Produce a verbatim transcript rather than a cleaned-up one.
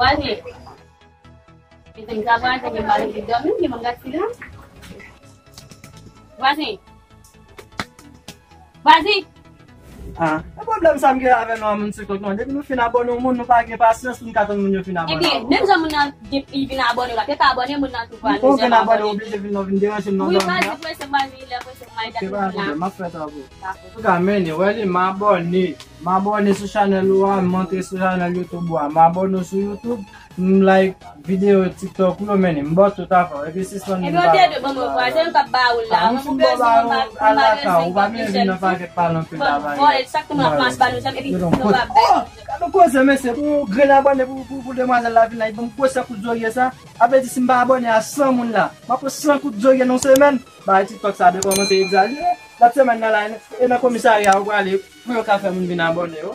Vwazen. Mezanmi, sa vwazen gen mari ki dòmi, gen manm gad fil la. Vwazen. Vwazen. Ah, e pwoblèm sa m gen avè nou an moun TikTok non. Depi nou fin abòne yon moun, nou pa gen pasyans pou n ka tann moun yo fin abòne. Ebyen, menm jan moun nan gen, li vin abòne w la, te ka abòne moun nan tou vwazen. Ou vin abòne, ou oblije vin non, vin deranje m nan dòmi la. Wi, vwazen, prese, vwazen, lè prese, m al gade moun la. M ap fè travay. Antouka, men, wè li, m abòne. M abòne sou chanèl ou a, m antre sou chanèl YouTube ou a. M abòne sou YouTube, m like videyo TikTok ou yo, men, m bò tout afè w. Epi sispann vin ba. Epi yo te de bon, bon, vwazen, m p ap ba ou la. Ah, m fin bò ba ou alaka, ou pa bezwen vin nan pakèt pale anpil la, vwazen. Vòlè, sak tou moun ap mache ba nou, epi nou p ap bay. Oh, gade yon koze, mesye, pou yon grenn abòne pou, pou, pou demwazèl la vin la, li ban m gwosè kout zorye sa. A vle di, si m pa abòne a san moun la, m ap pran san kout zorye nan yon semèn. Bagay TikTok sa de kòmanse egzajere. Lòt semèn nan la, e nan komisarya yo prale pou yo ka fè moun vin abòne yo.